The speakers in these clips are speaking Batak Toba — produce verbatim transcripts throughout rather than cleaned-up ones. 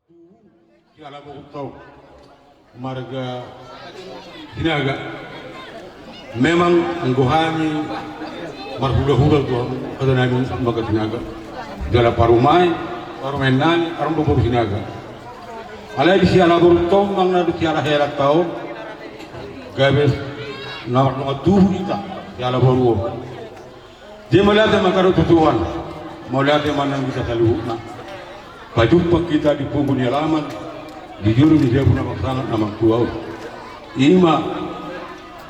Siala boru taon marga Sinaga. Memang anggo hami marhulahula tu hamu, hata nami marga Sinaga. Jala parumaen, parumaen nami, parumaen boru Sinaga. Alai di siala boru taon manang na di siala hela taon, gabe na mardongan tubu hita siala boru on. Jadi mauliate ma tarututuan, mauliate ma nang hita saluhutna. Pajumpang hita di pogu ni alaman, di jolo ni jabu na marsangap na martua on. Ima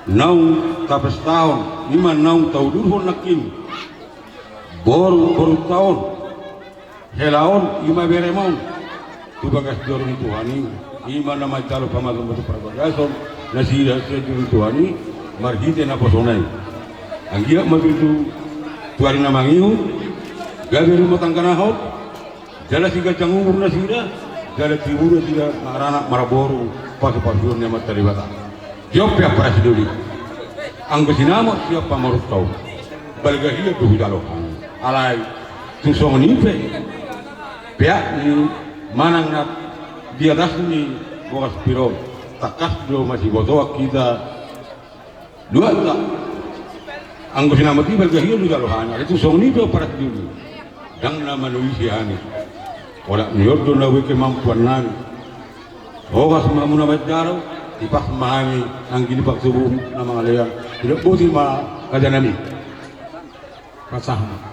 naung tapestahon, ima naung taudurhon nangkin. Boru, boru taon. Hela on, ima berem on. Tu bagas joro ni Tuhan i, ima na manjalo pamasu-masu parbagason, nasida sian joro ni Tuhan i, marhite naposona i. Anggiat ma tutu tu ari na mangihut, gabe rumah tangga na hot, jala siganjang umur nasida, jala tibu nasida maranak marboru, pasu-pasuon ni Amanta Debata. Jop pe ampara sidoli. Anggo sinamot sian pamoruonta on. Balga hian do hujalo hami. Alai tung songon i pe, peak ni manang na di atas ni boras pir on, tangkas do masibotoan hita duanta. Anggo sinamot i balga hian do hujalo hami. Alai tung songon i pe ampara sidoli. Ndang na manoisi hami. Olat ni on do na boi kemampuan nami. Horas ma hamu na manjalo, tipas ma hami anggi ni partubu na mangalean. Tidak boti ma raja nami. Pasahat.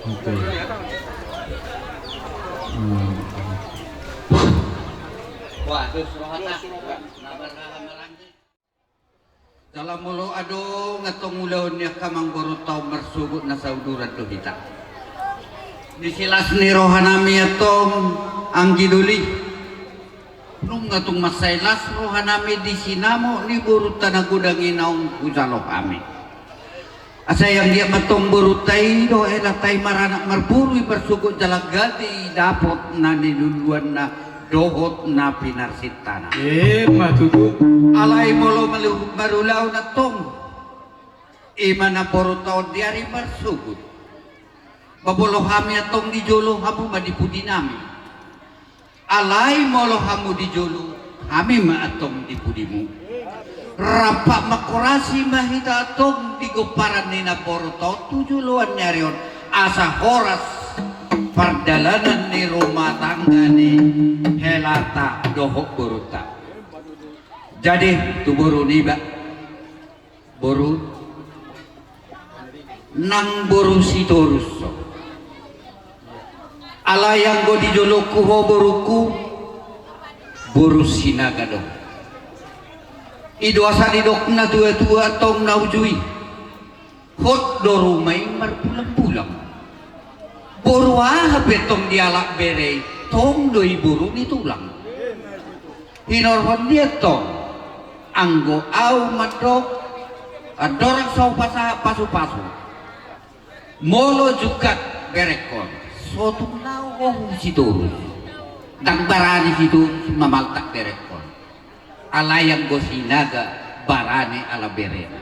Oke. Hmm. Wah, terus rohana. Jala molo adong antong ulaon ni angka amangborunta on marsogot na sauduran do hita. Di silas ni rohanami antong anggi doli. Nunga tung mansai las rohanami di sinamot ni borunta na godang i naung hujalo hami. Asa i anggiat ma antong borunta i dohot helanta i maranak marboru i marsogot jala gati dapot na niluluanna dohot na pinarsintana. Ima tutu. Alai molo malu-, marulaon antong, ima na borunta on di ari marsogot. Ba molo hami antong di jolo, hamu ma di pudinami. Alai molo hamu di jolo, hami ma antong di pudimu. Rap mangkorasi ma hita antong di gomparan ni na borunta on tu joloan ni ari on, asa horas pardalanan ni rumah tangga ni helanta dohot borunta. Jadi tu boru niba, boru, nang boru Sitorus ho. Alai anggo di jolongku ho borungku, boru Sinaga do. I do asa didok na tua-tua antong na uju i. Hot do ruma i marbulang-bulang. Boru aha pe tong dialap bere i, tong do i boru ni tulang. Hinorhon dia tong, anggo au mandok, andorang so hupasahat pasu-pasu. Molo jungkat berengkon, so tung lao ho hu Sitorus. Ndang barani Sitorus mamaltak berengkon. Alai anggo Sinaga barani ala berena.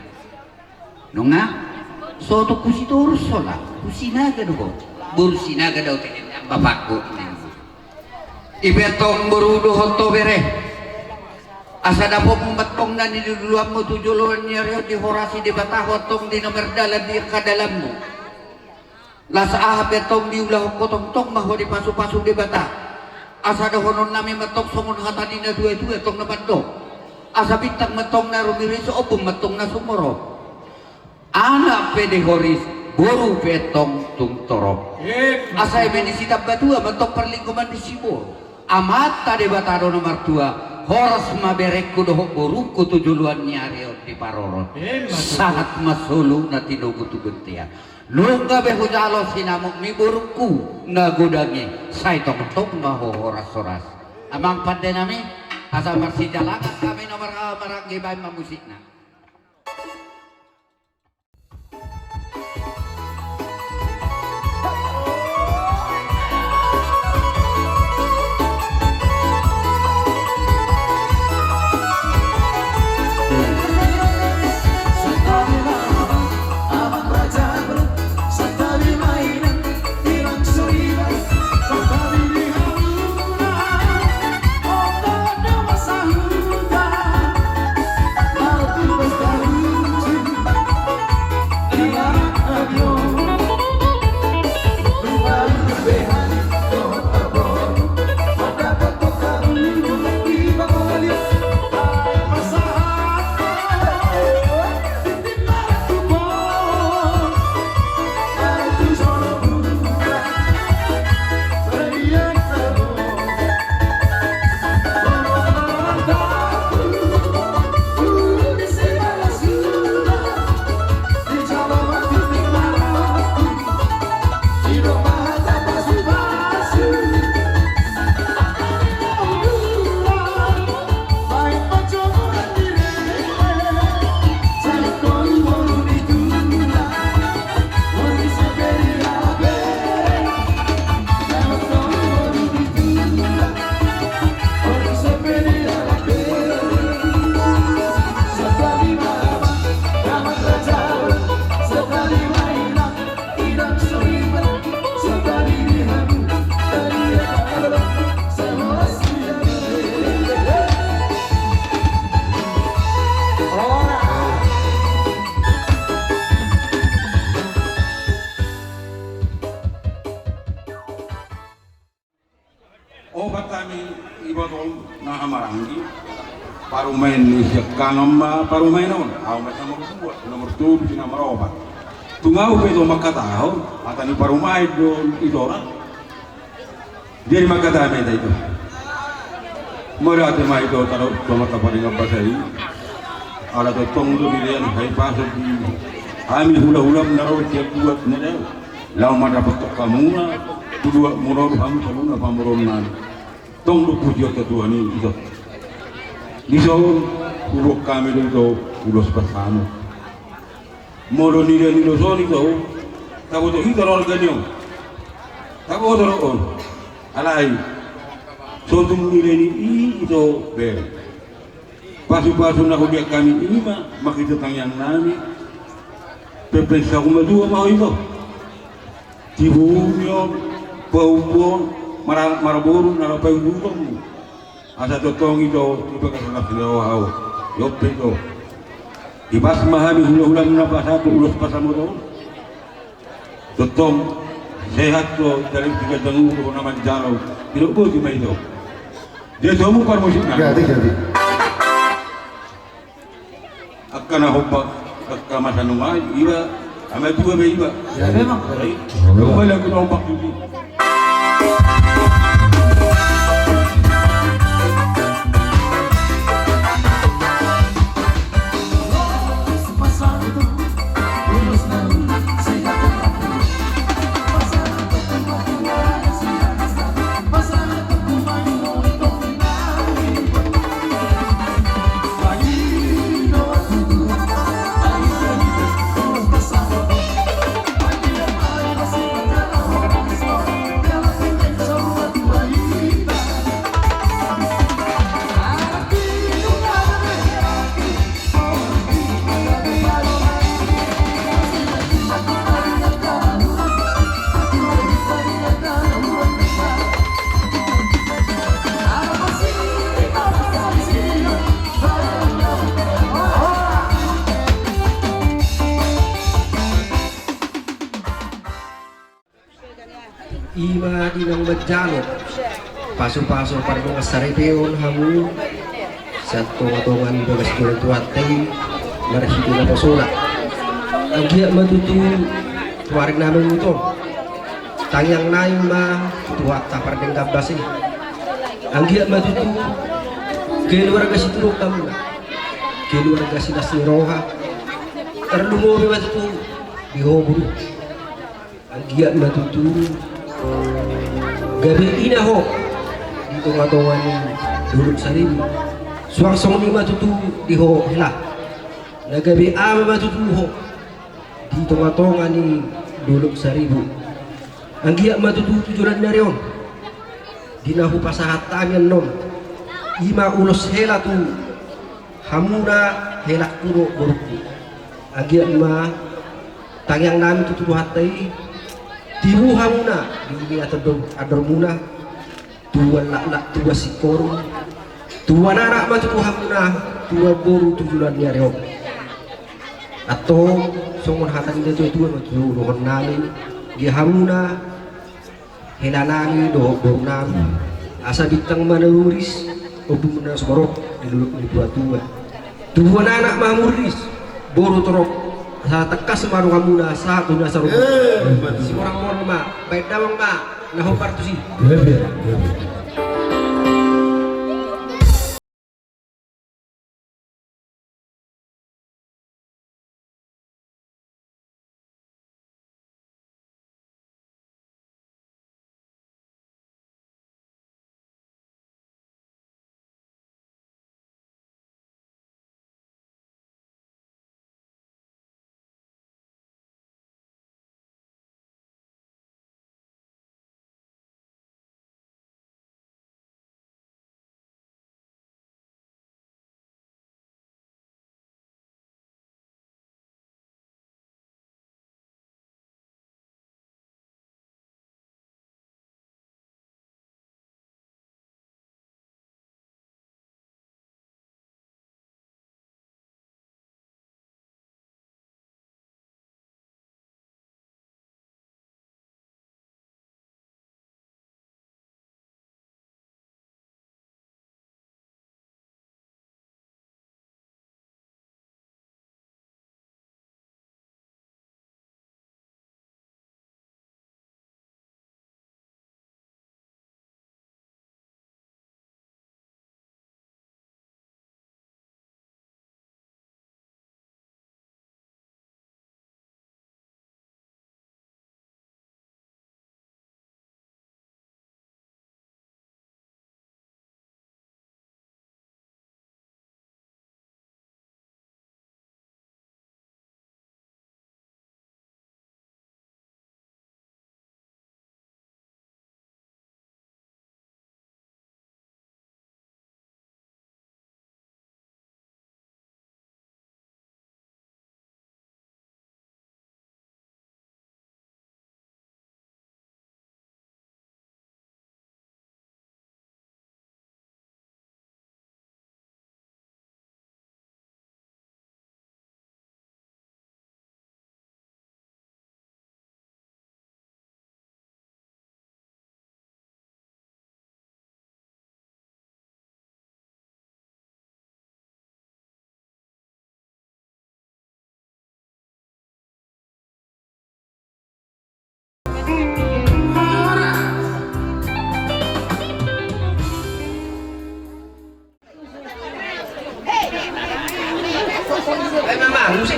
Nunga, so tung hu Sitorus so lao, hu Sinaga do ho. Boru Sinaga do au te, bapakku. I pe tong boru dohot ho bere. Asa dapot ma tong na niluluanmu tu joloan ni ari on, dihorasi Debata ho tong di na mardalan di angka dalanmu. Las aha pe tong diulahon ho tongtong ma ho dipasu-pasu Debata. Asa dohononnami ma tong songon hata ni na tua-tua tong na mandok. Asa bintang ma tong na rumiris, ombun ma tong na sumorop. Anak pe dihoris, boru pe tong tung torop. Asa eme ni sitambatua ma tong parlinggoman ni siboru. Amanta Debata do na martua, horas ma berengku dohot borungku tu joloan ni ari on diparorot. Sahat ma solu na tinogu tu bontean. Nunga be hujalo sinamot ni borungku na godang i, sai tongtong ma ho horas-horas. Amang pande nami, asa marsijalangan hami na mar-, maranggi, baen ma musikna. Opat hami ibotom na hamaranggi. Parumaen ni siangkangan ma parumaen on. Ahu ma si nomor dua, nomor tolu si na maropat. Tung ahu pe do mangkatahon, hata ni parumaen do itora. Jadi mangkatai ma hita, ito. Mauliate ma, ito, taruhon tu Amanta Pardenggan Basa i. Ala tongtong do dilehon hahipason di hami hulahulam na ro sian luat na dao, laho mandapothon hamuna tu luat muna on, hamu saluhutna pamoruon nami. Tong do pujion tu Tuhan i, ito. Dison huboan hami do, ito, ulos pasamot. Molo nilehon ulos on, ito, taboto hita do arga ni on. Taboto do on. Alai so tung nilehon i, ito, be, pasupasu na hulean hami i ma, marhite tangiang nami. Pepeng saur matua ma ho, ito. Tibu ni on, paubon, mara-, maraboru na laho paihutihut hamu. Asa tongtong, ito, di bagasan las ni roha ho. Jot pe, ito. Dipas ma hami hulahulam na pasahat tu ulos pasamot on. Tongtong sehat do, taringot di ganjang umur do na manjalo. Didok boti ma, ito. Jadi hamu parmusik nami. Jadi, jadi. Angka na hombar, angka masa nuaeng, iba, ama tua be iba. Ya, memang. Jadi, coba lagu na hombar dulu. I ma di naung manjalo pasupasu pardongansaripeon hamu sian tongatonga ni bagas joro ni Tuhanta i marhite naposona. Anggiat ma tutu tu ari na mangihut on tangiang nami ma tu Tuhanta Pardenggan Basa i. Anggiat ma tutu keluarga situruk hamuna, keluarga silas ni roha, tarlumobi ma tutu di ho boru. Anggiat ma tutu gabe ina ho di tongatonga ni Dolok Saribu. Suang songon i ma tutu di ho hela, na gabe ama ma tutu ho di tongatonga ni Dolok Saribu. Anggiat ma tutu tu joloan ni ari on di na hupasahat hami annon, i ma ulos hela tu hamuna, helangku dohot borungku. Anggiat ma tangiang nami tu Tuhanta i, tibu hamuna di bumi atas do-, andor muna, tubuan laklak, tubuan singkoru, tubuan anak ma tutu hamuna, tubuan boru tu joloan ni ari on. Antong songon hata ni natuatua ma tutu dohonon nami di hamuna, hela nami dohot boru nami, asa bintang ma na rumiris, ombun ma na sumorop di dolok ni tuatua. Tubuan anak ma hamu riris, boru torop, asa tangkas ma donganmuna sahat tu na saroha. Eh, betul. Simorangmorang ma, baen damang ma na hombar tusi. Iya, iya, iya.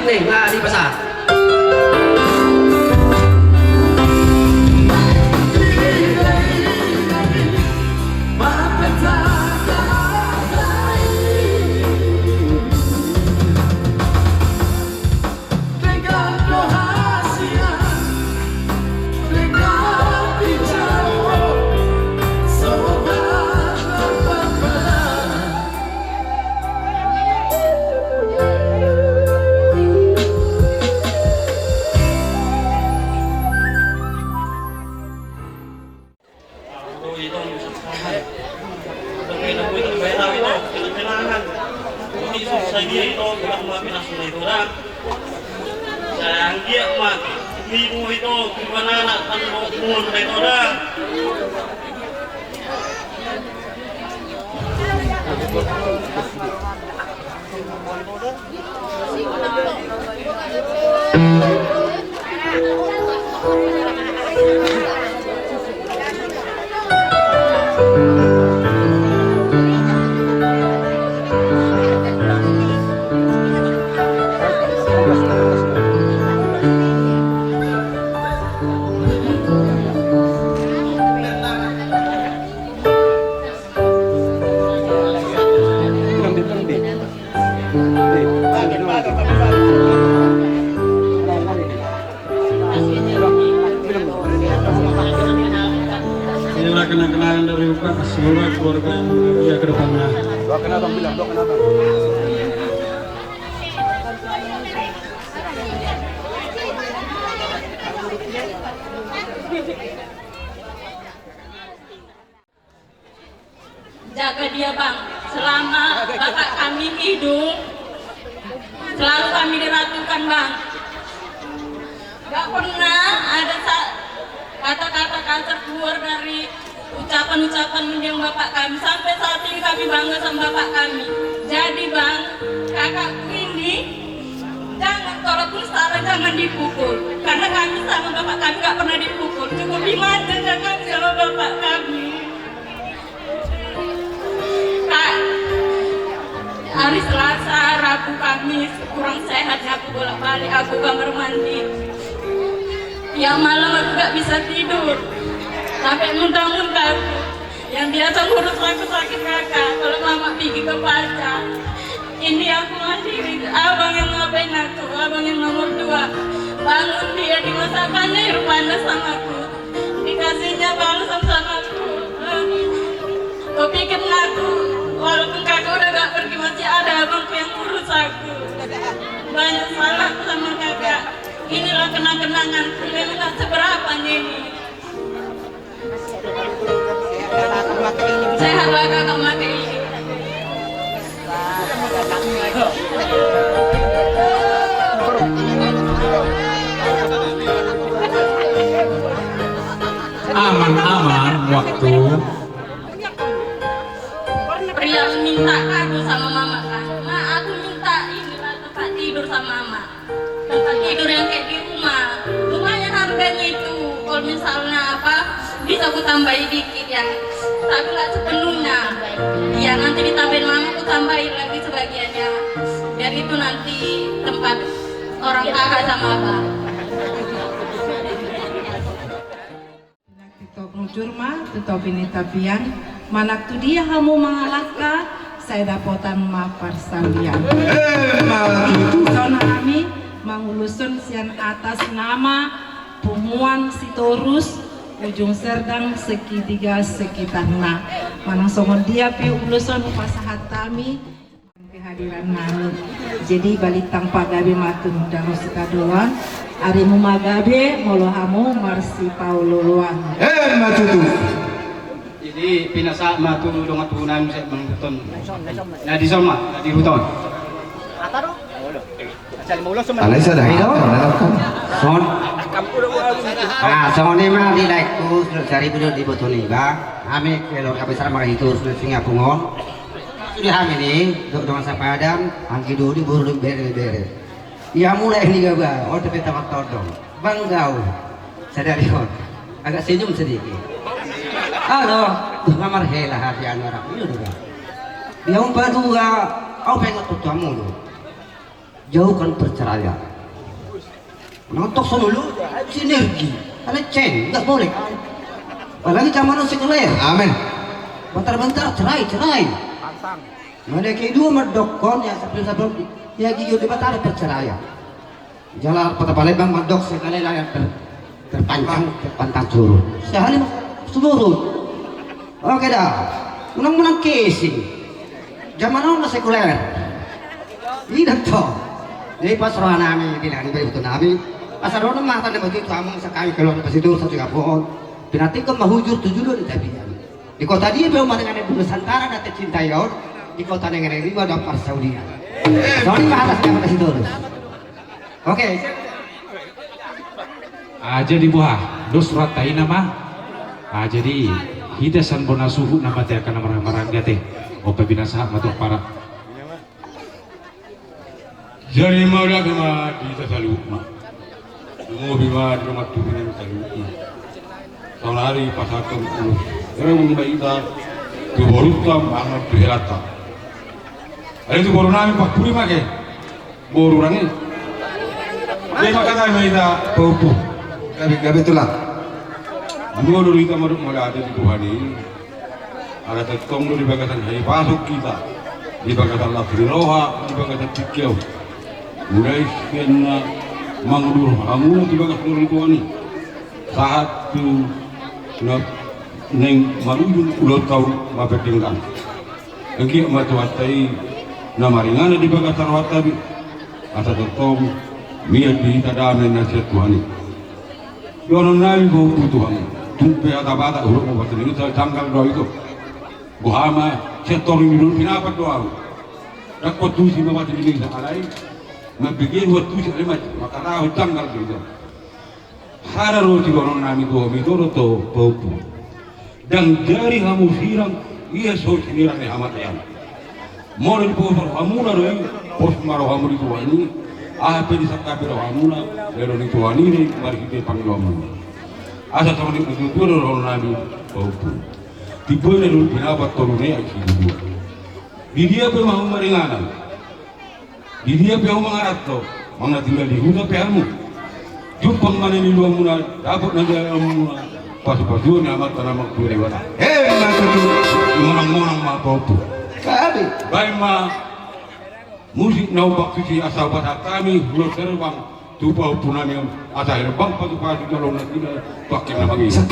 Eh, nga dipasahat. Sai anggiat ma, nimu ito, tuan anak, tanggo, mun, ito, da. Inilah kenang-kenangan dari Uka, semoga keluarga yang bahagia ke depannya. Jaga dia, Bang. Selama bapak kami hidup, selalu kami diratukan, Bang. Gak pernah ada sa-, kata-kata kasar keluar dari ucapan-ucapan mendiang bapak kami. Sampai saat ini kami bangga sama bapak kami. Jadi, Bang, kakakku ini, jangan, kalaupun salah, jangan dipukul. Karena kami sama bapak kami gak pernah dipukul. Cukup dimanja kami sama bapak kami. Kak, hari Selasa, Rabu, Kamis, kurang sehat, aku bolak-balik, aku kamar mandi. Tiap malam aku gak bisa tidur. Sampai muntah-muntah aku. Yang biasa ngurus aku sakit, Kakak. Kalau mama pergi ke pasar, ini aku mandiri. Abang yang ngapain aku, abang yang nomor dua. Bangun dia, dimasakkan air panas sama aku. Dikasihnya balsam sama aku. Kupikir aku, walaupun kakak udah gak pergi, masih ada abangku yang ngurus aku. Banyak salahku sama kakak. Inilah kenang-kenangan, memang gak seberapa ini. Sehatlah kakak mati. Aman-aman waktu. Pria minta kado sama mama kan. Ma, aku minta inilah tempat tidur sama mama. Tempat tidur yang kayak di rumah. Lumayan harganya itu. Kalau misalnya apa, bisa ku tambahi dikit ya. Tapi nggak sepenuhnya. Iya, nanti ditambahin mama, ku tambahin lagi sebagiannya. Biar itu nanti tempat orang kakak sama abang. Titop mujur ma, titop ini tapian, manang tu dia hamu mangalangka, sai dapotan ma parsaulian. Eh, ma tutu. Songon hami mangulushon sian atas nama Punguan Sitorus, Ujung Serdang, Segitiga, sekitarna. Manang songon dia pe ulushon hupasahat hami. Kehadiran nami. Jadi balintang pagabe ma tu dano sitadoan, arimu ma gabe molo hamu marsipaolooloan. Eh, ma tutu. Jadi pinasahat ma tu dongan tubu nami sai mangihuthon. Na dison ma, na diihuthon. Alai sada hita, songon. Ah, songon i ma di laengku, saribu do di boto niba. Hami keluarga besar Marhito, Sungai Singapung on. Sude hami ni, do-, dongan sapadan, anggi doli, boru ni bere-bere. Ia mulai ni gaba, on dope tamat tondong. Bangga au. Sadari on. Agak senyum sedikit. Halo, tuh, marhela hati anu anak. Iya, udah. Dia umpa dua, au pengen tutu hamu do. Jauhkan perceraian. Nonton songon lu, sinergi. Karena ceng, nggak boleh. Apalagi zaman now sekuler. Amin. Bentar-bentar cerai, cerai. Mana kedua mandok on, ya, sebelum-sebelum, ya, gigi udah batal perceraian. Jala Kota Palembang mandok sekali layar ter-, terpanjang, terpantang surut. Sehari mas-, surut. Oke dah. Unang-unang casing. Zaman now na sekuler. Ida to. Jadi pas roha nami, di nami, beri butuh nami. Pas roha nami, mata nami, itu amang sekali keluar pas itu, satu kampung. Pinantikan mahujur tujuh dua di tapian. Di kota dia, beliau mana dengan Nusantara, dan tercinta ya, di kota dengan lima dan persaudian. Sorry, Pak, atas nama kasih terus. Oke. Ah, jadi boha, dos rohanta i nama. Ah, jadi hita sian bona suhut nama te angka na marhahamaranggi ate. Ope binasahat ma tu ampara. Jadi mauliate ma di hita saluhutna. Lumobi ma di dongan tubu nami saluhutna. Saonari pasahathon ulos. Era mangula hita tu borunta manang tu helanta. Ai tu boru nami pampuli ma ke. Boru rangi. Jadi mangkatai ma hita pahompu. Gabe, gabe tulang. Dua do hita mandok mauliate di Tuhan i. Ala tongtong do di bagasan hahipason hita, di bagasan las ni roha, di bagasan tingki on. Mulai sian na mangudur hamu di bagas ni roha ni Tuhan i. Sahat tu na naeng marujung ulaonta on mapendenggan. Anggiat ma Tuhanta i na maringanan di bagasan rohanta be. Asa tongtong mian di hita dame na sian Tuhan i. Dohonon nami pahompu tu hamu. Tung pe hata Batak hudok ma bahasa Indonesia, janggal do au ito. Boha ma, sian toru ni dolok pinapat do au. Dang huantusi ma bahasa Indonesia alai. Mambege huantusi alai ma, mangkatahon janggal do ito. Sada do sidohonon nami tu hamu ito do to pahompu. Dang jadi hamu sirang, ia so sinirang ni hamatean. Molo diposo rohamuna do i, pos ma rohamu di Tuhan i, aha pe disangkapi rohamuna, lehon ni Tuhan i do i marhite pangidoanmuna. Asa songon i tutu do dohonon nami pahompu. Timbo ni dolok pinapat tolu ni ai sidua. Di dia pe ma hamu maringanan. Di dia pe hamu mangaranto, manang na tinggal di huta pe hamu. Jumpang ma na niuluanmuna, dapot na nidalanmuna, pasupasuon ni Amanta na martua Debata. Emma tutu. Monang-monang ma pahompu. Gabe. Baen ma musik na ombak susi asa pasahat hami, ulos herbang. Tu pahompu nami on, asa herbang patupatu jalo na tina, tu angka na mangihut.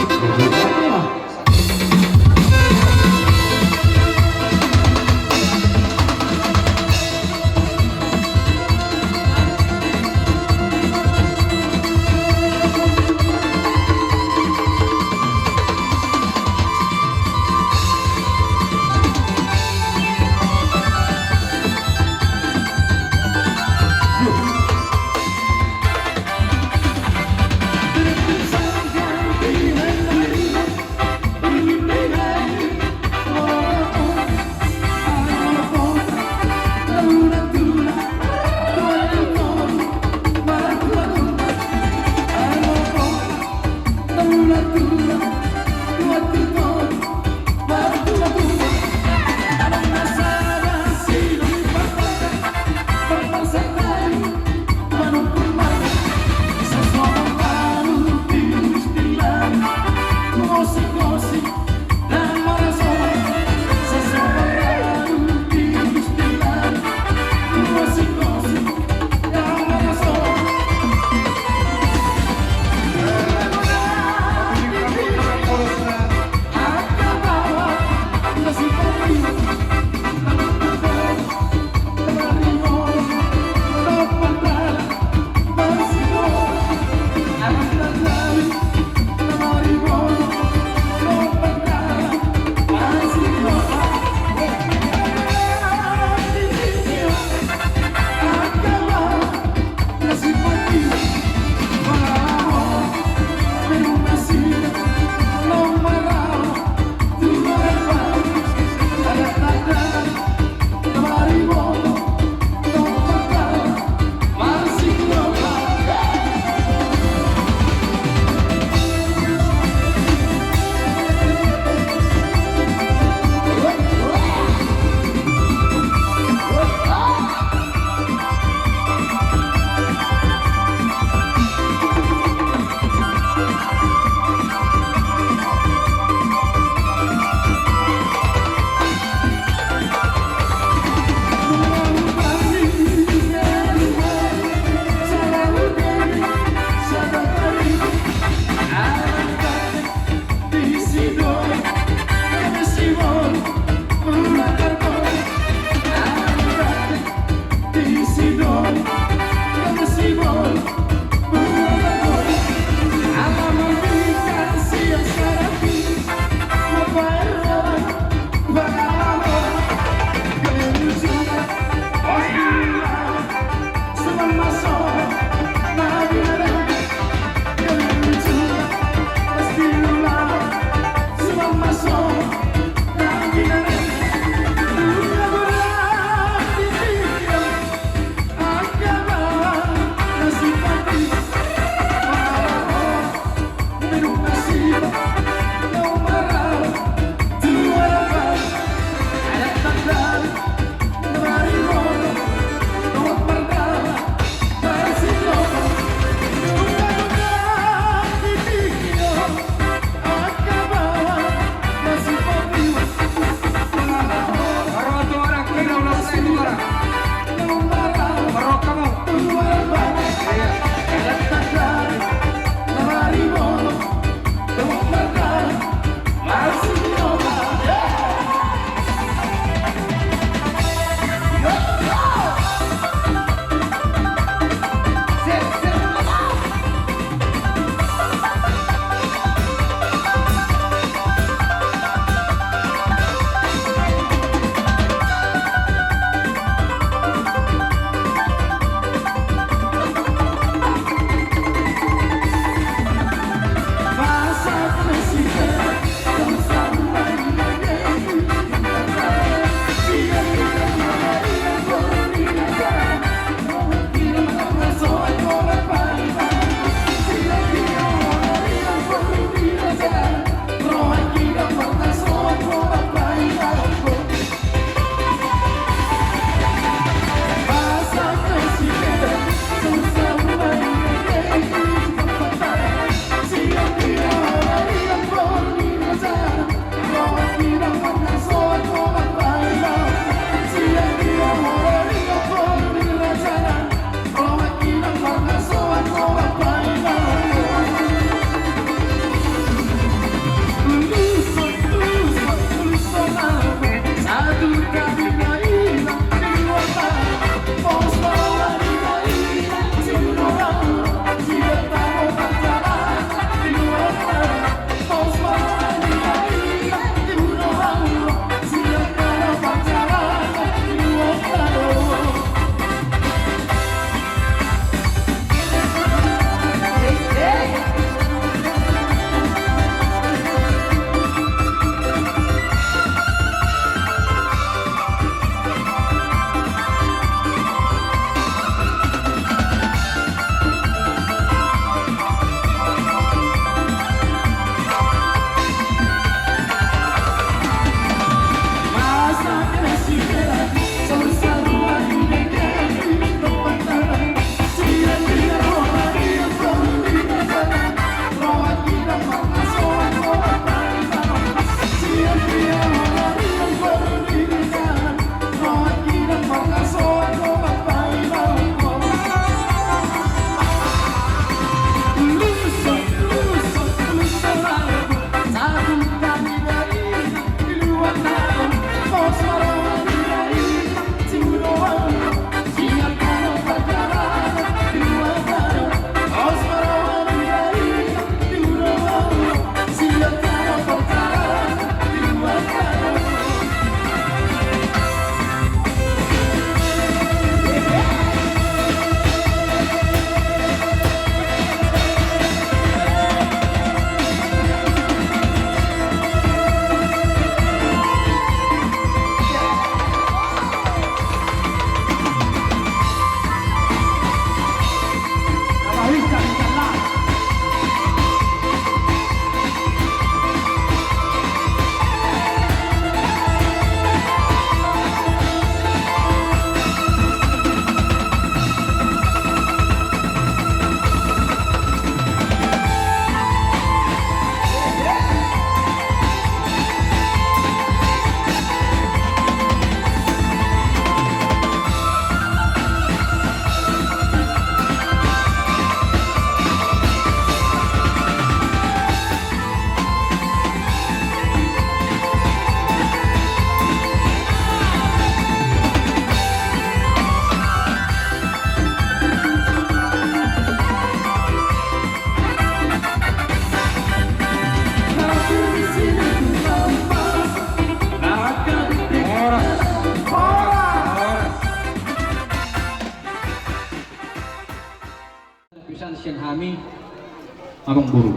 Amangboru.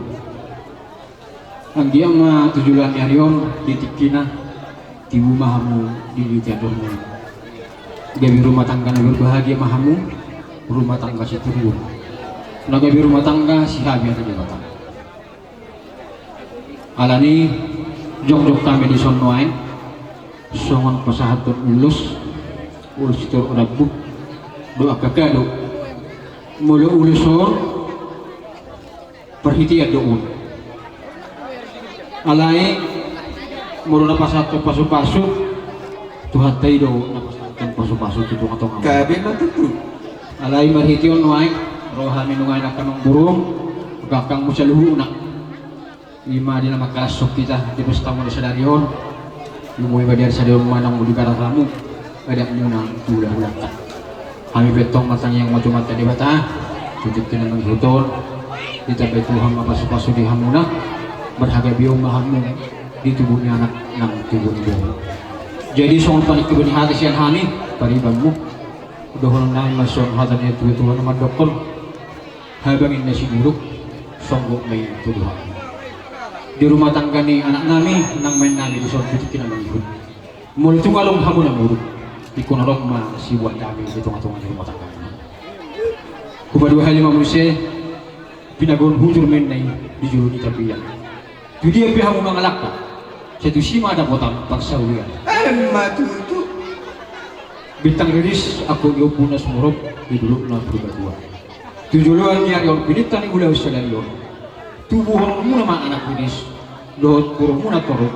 Anggiat ma tu joloan ni ari on di tingkina, tibu ma hamu di tingki andormu. Gabe rumah tangga na berbahagia ma hamu, rumah tangga siturpuk. Na gabe rumah tangga sihabian ni Debata. Alani jongjong hami dison nuaeng songon pasahathon ulos, ulos sitorop rambu dohot angka kado. Molo ulos on parhitean do on. Alai molo na pasahathon pasupasu, Tuhanta i do na pasahathon pasupasu tu tongatonga. Gabe ma tutu. Alai marhite on nuaeng ro hami nunga i nangkin amangboru, angka angkangmu saluhutna. Ima di na mangkalashon hita di pestamuna sadari on. Lumobi ma di ari sadari on manang molo dibahen hamu adatmuna tu hulahulanta. Hami pe antong martangiang ma tu Amanta Debata tu tingki na mangihut on, ditambai Tuhan ma pasupasu di hamuna, marhagabeon ma hamu di tubu ni anak nang tubu ni boru. Jadi songon paningkobon ni hata sian hami paribanmu, dohonon nami ma songon hata ni natuatua na mandokkon: Habanginna siburuk songgop ma i tu dohakna. Di rumah tangga ni anaknami nang maennami dison tu tingki na mangihut, molo tung adong hamu na muruk, ingkon adong ma siboan dame di tongatonga ni rumah tangganami. Hupadua hali ma muse, pinagohon hujur ma inna i di jolo ni tapian. Tu dia pe hamu mangalangka, sai tusi ma dapotan parsaulian. Emma tutu. Bintang riris angkup ni ompu na sumorop di dolok na Purbatua. Tu joloan ni ari on pinangido ni ulaon sadari on, tubuhononmuna ma anak riris dohot borumuna torop,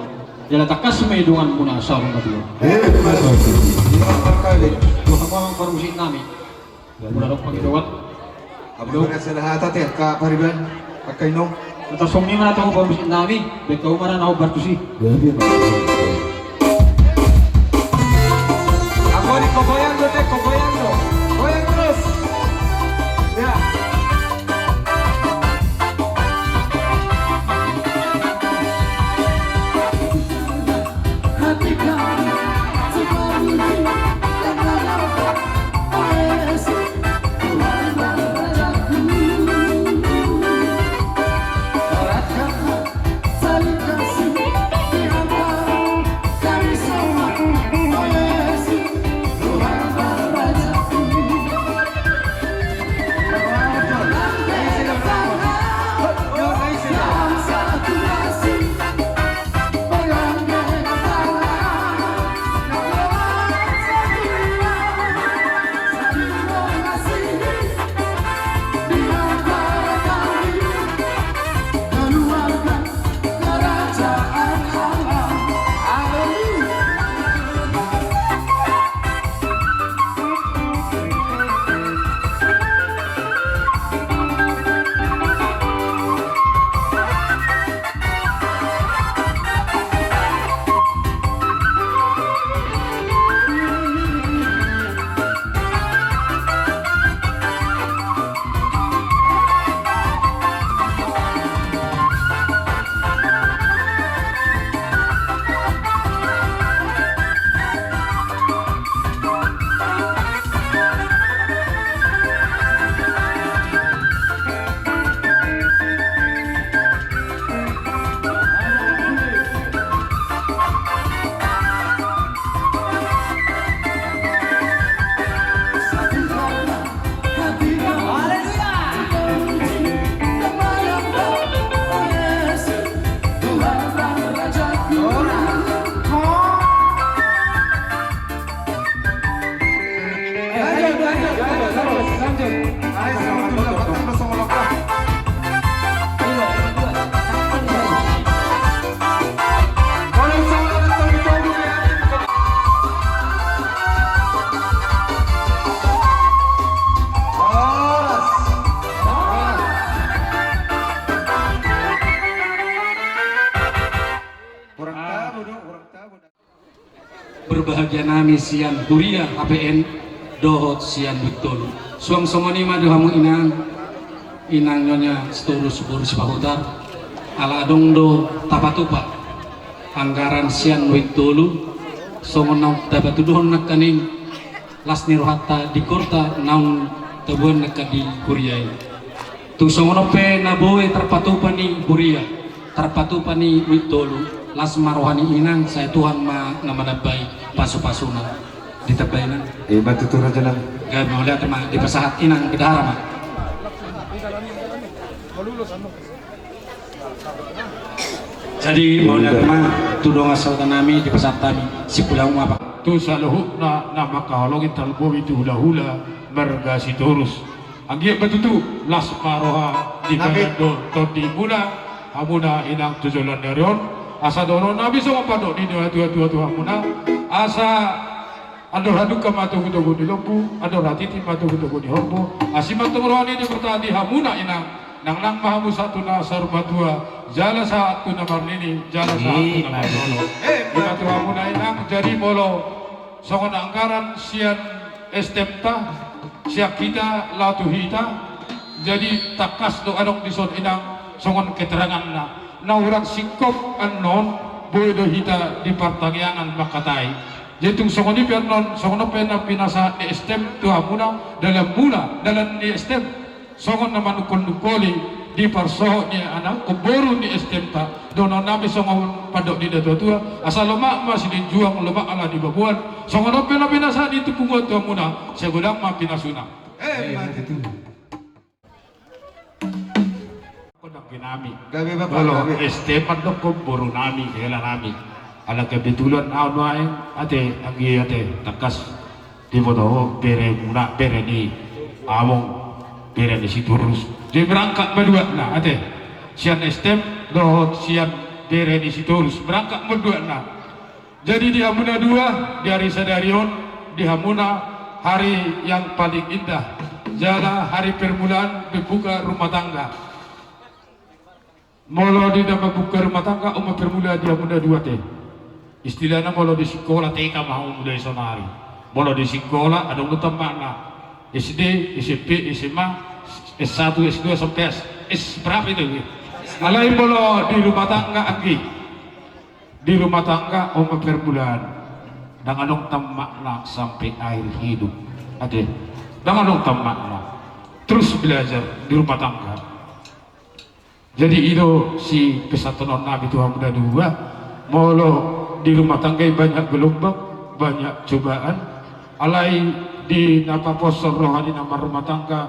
jala tangkas ma i donganmuna saur matua. Emma tutu. Ima markali. Tu hamu amang parmusik nami. Molo adong pangidoan. Apala sada hata te angka pariban, angka inong. Tong songon i ma na tu hamu parmusik nami, baen hamu ma na hombar tusi. Anggo di kogoyang do te, kogoyang do. Goyang terus. Ya. Berbahagia nami sian huria H P N dohot sian Wintolu. Suang songon i ma di hamu inang, inang Nyonya Sitorus Boris Pahutar, ala adong do tapatupa anggaran sian Wintolu, songon na tapatuduhon nangkaning las ni rohanta di horta naung tabuan nangkin di huria i. Tu songon on pe na boi tarpatupa ni huria, tarpatupa ni huintohon, las ma roha ni inang, sai Tuhan ma na manambai pasupasuna. Ditambai inang. Ima tutu raja nami. Gabe mauliate ma, dipasahat inang bidahara ma. Jadi mauliate ma tu dongan sahuta nami, dipasahat hami, sipulang ma apa. Tu saluhutna na mangkaholongi tarlumobi tu hulahula marga Sitorus. Anggiat ma tutu las ma roha di badan dohot tondimuna, hamuna inang tu joloan ni ari on. Asa dohonon nami songon pandok ni natuatua tu hamuna, asa andor hadungka ma togutogu ni lombu, andor hatiti ma togutogu ni horbo. Asi ma tong roha ni Debata di hamuna inang, nangnang ma hamu sahat tu na saur matua, jala sahat tu na marnini, jala sahat tu na marnono. Ima tu hamuna inang, jadi molo songon anggaran sian S T M-ta, sian hita laho tu hita. Jadi tangkas do adong dison inang songon keteranganna. Na hurang singkop annon, boi do hita di partangiangan mangkatai. Jadi tung songon i pe annon, songon on pe na pinasahat ni S T M tu hamuna, dalanmuna, dalan ni S T M. Songon na manungkolnungkoli di parsohot ni anak boru ni S T M-ta, dohonon nami songon pandok ni natuatua, asa lomak ma silinjuang, lomak ala ni baboan. Songon on pe na pinasahat ni Ompunta tu hamuna, sai godang ma pinasuna. Ima tutu. Anggi nami. Gabe bapa, molo gabe. S T M mandok boru nami, hela nami. Ala kebetulan ahu nuaeng, ate, anggi ate, tangkas. Diboto ho, beremuna, bere ni among, bere ni Sitorus. Jadi berangkat ma duana, ate. Sian S T M dohot sian bere ni Sitorus, berangkat ma duana. Jadi di hamuna dua, di ari sadari on, di hamuna hari yang paling indah. Jala hari permulaan berbuka rumah tangga. Molo di na mambuka rumah tangga, on ma permulaan di hamuna dua, ate. Istilahna molo di sikola T K ma hamu mulai sonari. Molo di sikola, adong do tammakna. S D, S M P, S M A, S satu, S dua, sampe S, S berapa itu? Alai molo di rumah tangga, anggi. Di rumah tangga, on ma permulaan. Ndang adong tammakna sampe akhir hidup. Ate. Ndang adong tammakna. Terus belajar di rumah tangga. Jadi i do sipesanhonon nami tu hamuna dua, molo di rumah tangga i banyak gelombang, banyak cobaan, alai di na paposhon roha ni na marrumah tangga,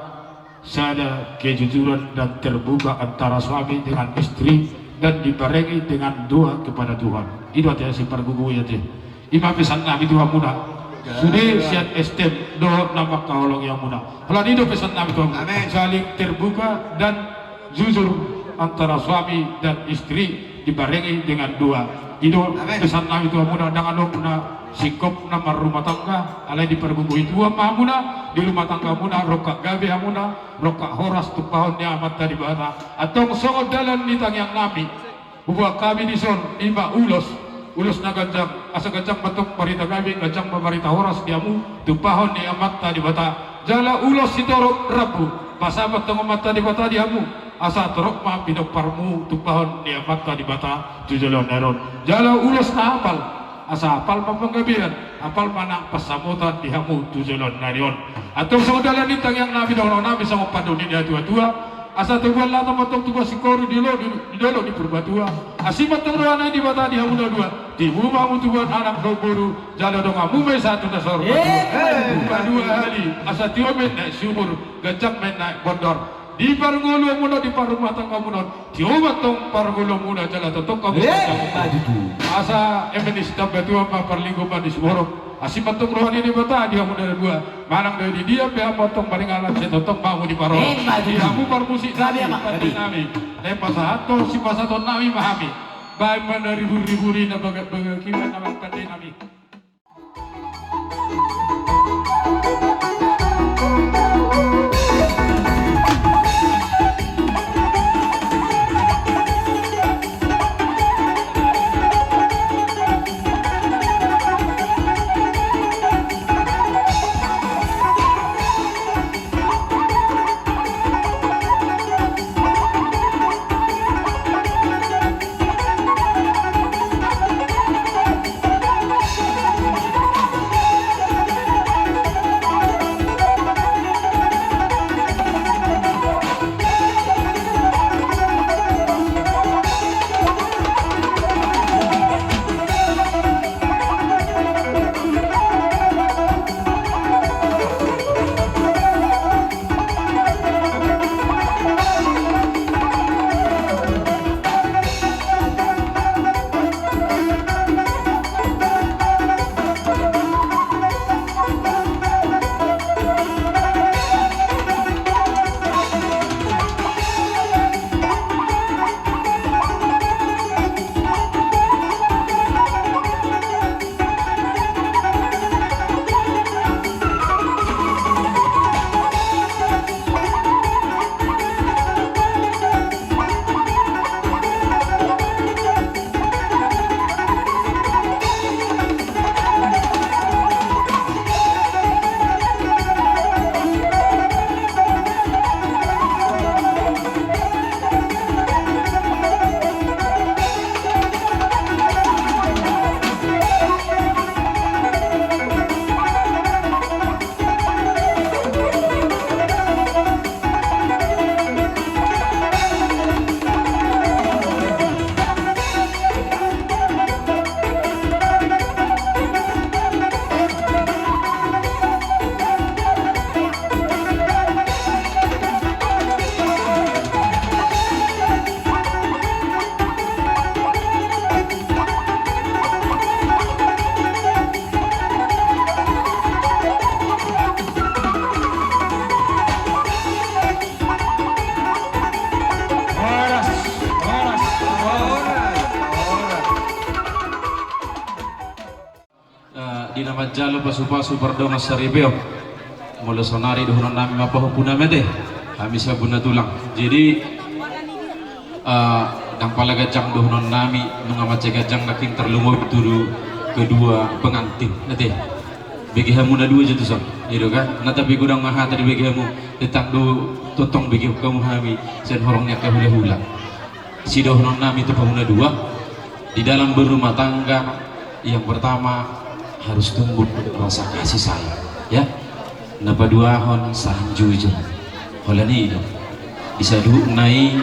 sada kejujuran dan terbuka antara suami dengan istri dan dibarengi dengan doa kepada Tuhan. I do ate sipargogoi ate. Ima pesan nami tu hamuna. Sude sian S T M dohot na mangkaholongi hamuna. Holan i do pesan nami tu hamuna. Amin. Saling terbuka dan jujur antara suami dan istri dibarengi dengan doa. I do pesan nami tu hamuna, ndang adong na singkop na marrumah tangga, alai dipargogoi Tuhan ma hamuna, di rumah tanggamuna, rongkap gabe hamuna, rongkap horas tumpahon ni Amanta Debata. Antong songon dalan ni tangiang nami. Huboan hami dison, ima ulos, ulos na ganjang, asa ganjang ma antong barita gabe, ganjang ma barita horas di hamu, tumpahon ni Amanta Debata. Jala ulos sitorop rambu, pasahat ma antong Amanta Debata di hamu, asa torop ma pinomparmu, tumpahon ni Amanta Debata, tu joloan ni ari on. Jala ulos na hapal, asa hapal ma panggabean, hapal ma nang pansamotan di hamu tu joloan ni ari on. Antong songon dalan ni tangiang nami, dohonon nami songon pandok ni natuatua. Asa tubuan Lato ma antong tubuan singkoru di dolok, di dolok ni Purbatua. Asi ma antong roha ni Debata di hamuna dua. Tibu ma hamu tubuan anak dohot boru, jala donganmu ma i sahat tu na saur matua. Paduahali, asa tio ma i naek sumur, ganjang ma i naek bondor. Di parngoluanmuna, di parrumahtanggamuna on, tio ma antong parngoluanmuna jala tongtong hamu. Asa eme ni Sitambatua ma parlinggoman ni siborok. Asi ma antong roha ni Debata di hamuna dua. Manang di dia pe hamu antong maringanan, sai tongtong ma hamu diparorot. Di hamu parmusik nami, pande nami. Naeng pasahathon, sipasahaton nami ma hami. Baen ma na ribur-ribur i na bagak-bagak i, baen ma pande nami. Di na manjalo pasu-pasu pardongan saripeon. Molo saonari dohonon nami ma pahompu nami ate, hami sian bona tulang. Jadi, eh, ndang pala ganjang dohonon nami, nunga mansai ganjang nangkin tarlumobi tu kedua pengantin ate. Bege hamu na dua jo tuson, i do kan? Na tapi godang ma hata dibege hamu, tetang do tongtong bege hamu hami sian horong ni angka hula-hula. Sidohonon nami tu hamu na dua, di dalam berumah tangga, yang pertama harus tumbuh rasa kasih sayang, ya. Na paduahon sahat jujur. Holan i do, di saluhutna i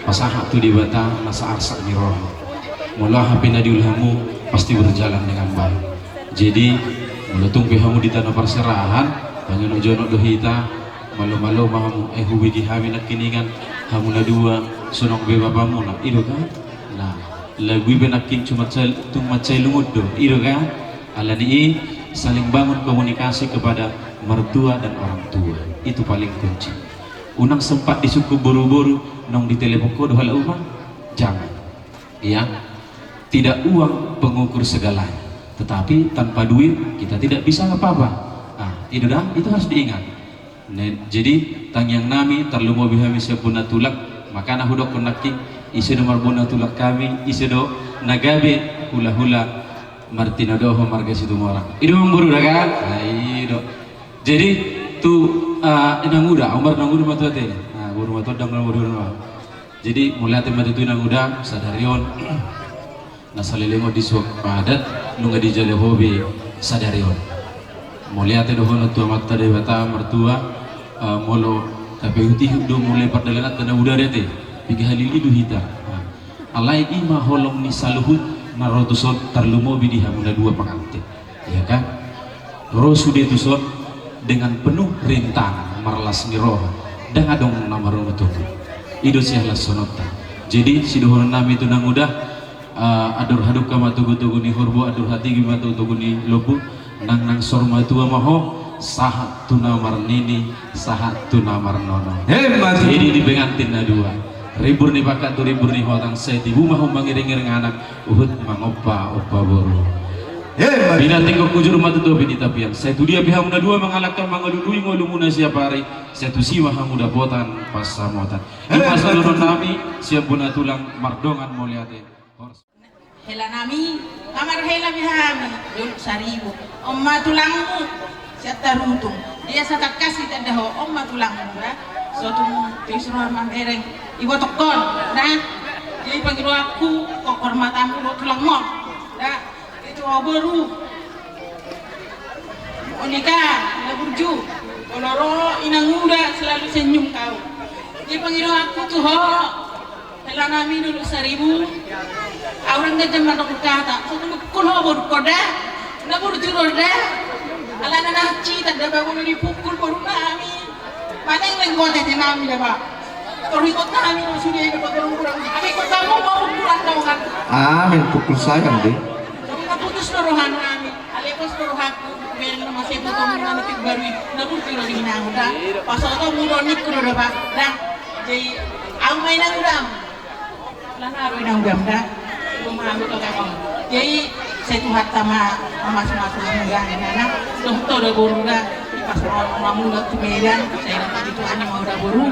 pasahat tu Debata na saarsak ni roha. Molo aha pe na diula hamu pasti berjalan dengan baik. Jadi, molo tung pe hamu di tano parserahan, panjonok-jonok do hita, malo-malo ma hamu, eh, hubege hami nangkiningan, hamu na dua, sonang be bapamuna, i do kan? Nah, lagu i pe nangkin cuma cel-, tung mansai lungun do, i do kan? Alani i, saling bangun komunikasi kepada mertua dan orang tua. Itu paling kunci. Unang sempat disungkun boru-boru, naung ditelepon ho do halak uma? Jangan. Iya. Tidak uang pengukur segalanya, tetapi tanpa duit kita tidak bisa apa-apa. Nah, itu dah, itu harus diingat. Ne, jadi tangiang nami tarlumobi hami sian bona tulang, makana hudokkon nangkin, ise do marbona tulang hami, ise do na gabe hula-hula martinodohon marga Situmorang. I do amang boru da kan? Nah, i do. Jadi tu, eh, inang uda, umar inang uda ma tu ate. Nah, boru ma tu ndang na boru ma. Jadi mauliate ma tutu inang uda sadari on. Na saleleng on disuhuk adat nunga dijalo ho be sadari on. Mauliate dohonon tu Amanta Debata martua, eh, molo tapaihut-ihut do mulai pardalanan tu na uda ate, piga hali lidu hita. Nah, alai i ma holong ni saluhut na ro tuson tarlumobi di hamu na dua pengantin. Iya kan? Ro sude tuson dengan penuh rintangan, marlas ni roha, ndang adong na marungutungut. I do sihalashononta. Jadi sidohonon nami tu inang uda, eh, andor hadungka ma togu-togu ni horbo, andor hatiti ma togu-togu ni lombu, nang, nang saur matua ma ho, sahat tu na marnini, sahat tu na marnono. Emma tutu. Jadi di pengantin na dua, rimbur ni pangkat tu rimbur ni hotang, sai tibu ma ho mangiring-iring anak, huhut mangompa-ompa boru. Emma tutu. Pinatik hujur ma tu topi ni tapian, sai tu dia pe hamu na dua mangalangka mangalului ngolumuna siap ari, sai tusi ma hamu dapotan pansamotan. Emma tutu. I ma sidohonon nami sian bona tulang, mardongan mauliate. Hela nami, marhela be hami, Dolok Saribu. On ma tulangmu, sian Tarutung. Dia satangkas ditanda ho, on ma tulangmu, da. So tung, tu is roha mambereng. Ibotokkon, da. Jadi pangidoanku, kokor matamu do tulangmu, da. Itu ho boru. Monika, na burju. Molo ro inang uda selalu senyum kau. Jadi pangidoanku tu ho, hela nami Dolok Saribu. Au ndang ganjang mandok hata. So tung pukul ho borungkon da. Na burju ro da. Alana na hansit, tanda baru dipukul boru nami. Manengleng ho tete nami da ba. Torus ingot nami do sude do ba, torus kurang. Amin, pukul sayang de. Torus na putus do roha nami. Alai pos do rohangku, bere na masih potong na nutik baru i. Na burju do di inang uda. Pasotonmu do ningku do da ba. Da. Jadi au ma inang uda. Alana ro inang uda da. Jadi sai Tuhanta ma mamasu-masu hamu da, inang. Dohot ho da boru da. Di pas mamula tu Medan, sai dapat itu ani mau da boru.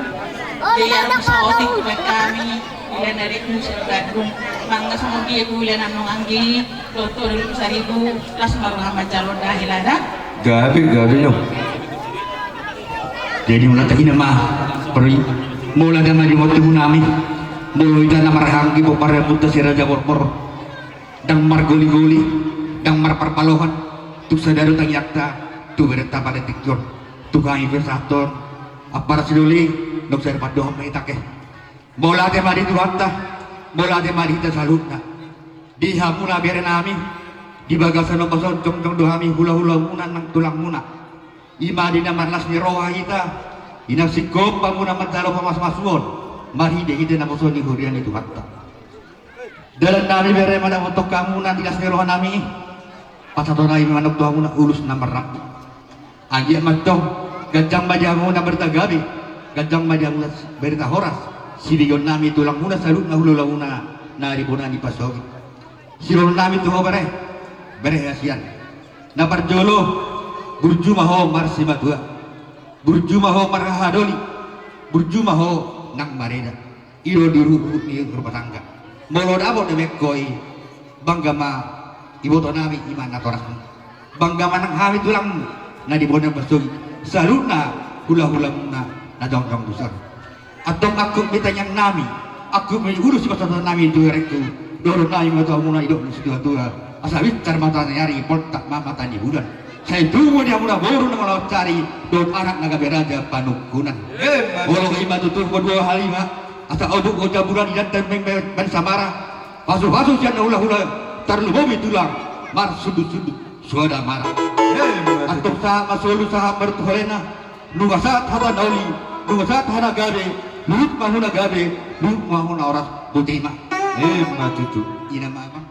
Jadi adong saotik buat kami. Ilan dari ku sian Bandung. Manang songon dia ku ilan anong anggi. Dohot ho da Dolok Saribu. Las ma roha manjalo da, hela da. Gabe, gabe do. Jadi mauliate ma, mauliate ma di hamu nami. Molo hita na marhahaanggi, pomparanmuna si Raja Porpor, ndang margoli-goli, ndang marpalpalohan, tung sada do tangiangta tu berenta pada tingki on. Tu hami pe sahat on, ampara sidoli, nunga sai pandohan ma hita, oke. Mauliate ma di Tuhanta, mauliate ma di hita saluhutna. Di hamuna bere nami, di bagasan ombas on jongjong do hami hula-hulamuna nang tulangmuna. I ma di na marlas ni roha hita, i na singkop hamuna manjalo pamasumasuon, marhite-hite naposo ni huria ni Tuhanta. Dalan nami bere mandapothon hamuna di las ni roha nami, pasahaton nami manang tu hamuna ulos na marrambu. Anggiat ma antong, ganjang ma di hamuna berita gabe, ganjang ma di hamuna berita horas, sibegeon nami tulangmuna saluhutna hula-hulamuna na di bona ni pasogit. Sidohonon nami tu ho bere, bere hasian. Na parjolo, burju ma ho marsimatua, burju ma ho marhahadoli, burju ma ho nang mareda. I do di ruhut-ruhut ni rumah tangga. Molo dapot dope ho i, bangga ma iboto nami i ma natorasmu. Bangga ma nang hami tulangmu na di bona marsogi. Saluhutna hula-hulamuna na jongjong tu son. Antong angkup ma tangiang nami, angkup ma ulos sipasahat nami tu berengku. Dohonon nami ma tu hamuna, didok ni situa-tua: Asa binsar mata ni ari, bontak ma mata ni bulan. Sai tubu ma di hamuna boru na mangalaho sari, dohot anak na gabe raja panungkunan. Emma tutu. Molo i ma tutu, dua hali ma. Asa obuk ho jaburan, idan dan meng ban samara. Pasu-pasu sian hula-hula, tarlumobi tulang marsundut-sundut suada mara. Emma tutu. Antong sahat ma solu sahat martua holena. Nunga sahat hata na uli, nunga sahat hata na gabe, luhut ma ho na gabe, luhut ma ho na horas, botima. Emma tutu. Ina ma amang.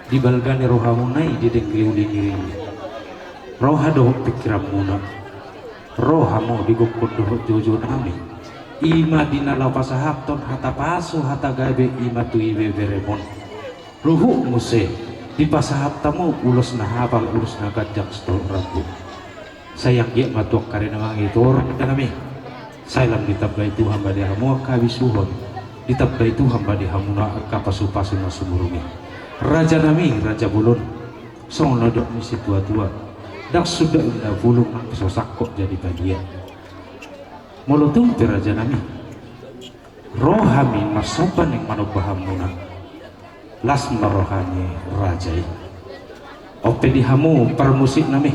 Dibalgani rohamuna i di dengke uli ni rini. Roha dohot pikiranmuna. Roha mo di gokkon dohot jojo nami. Ima di na laho pasahathon hata pasu hata gabe ima tu ibeberemon. Ruhut muse dipasahat hamu ulos na hapal ulos na ganjang sitorop rambu. Sai anggiat ma tu angka ari na mangido raja nami. Sai lam ditambai Tuhan ma di hamu angka habisuhon. Ditambai Tuhan ma di hamu na angka pasupasu na sumurung i. Raja nami raja bolon. Songon na didok ni situatua. Ndang suda inna bulung nang so sangkot jadi badia. Molo tung pe raja nami. Ro hami marsomba naeng manomba hamuna. Las ma roha ni raja i. On pe di hamu parmusik nami.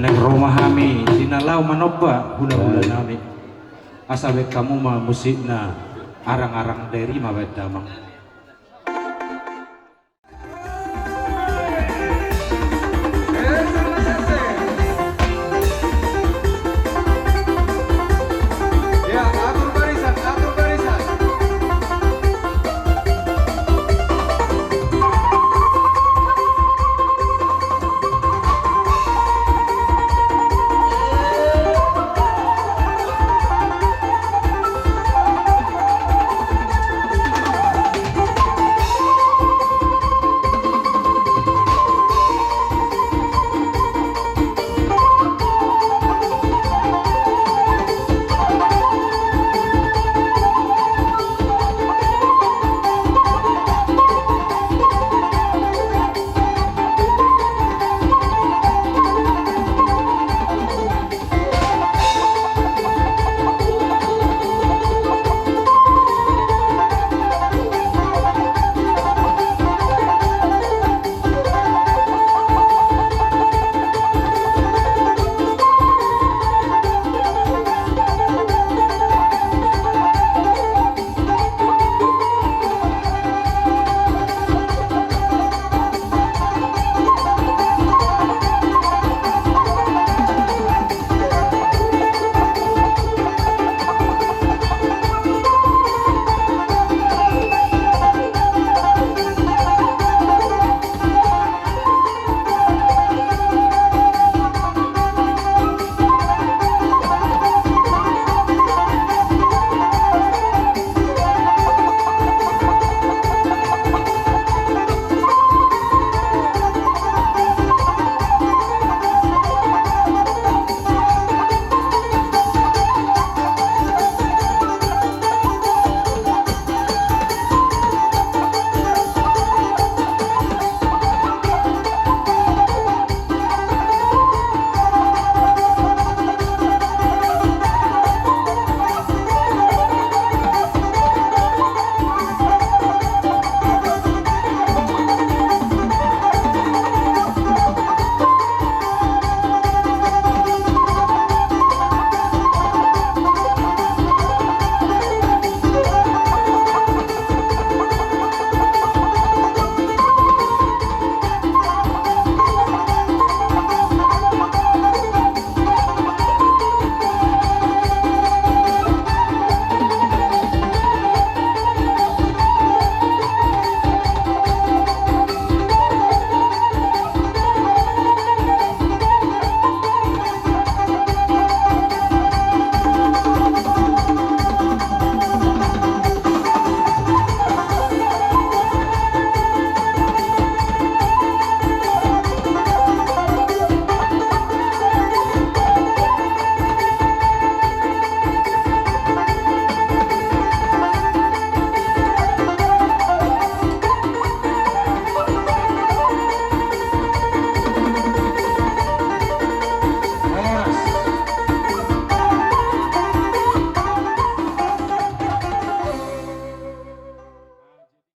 Naeng ro ma hami di na laho manomba hulahula nami. Asa baen hamu ma musikna arang-arang dairi ma baen damang.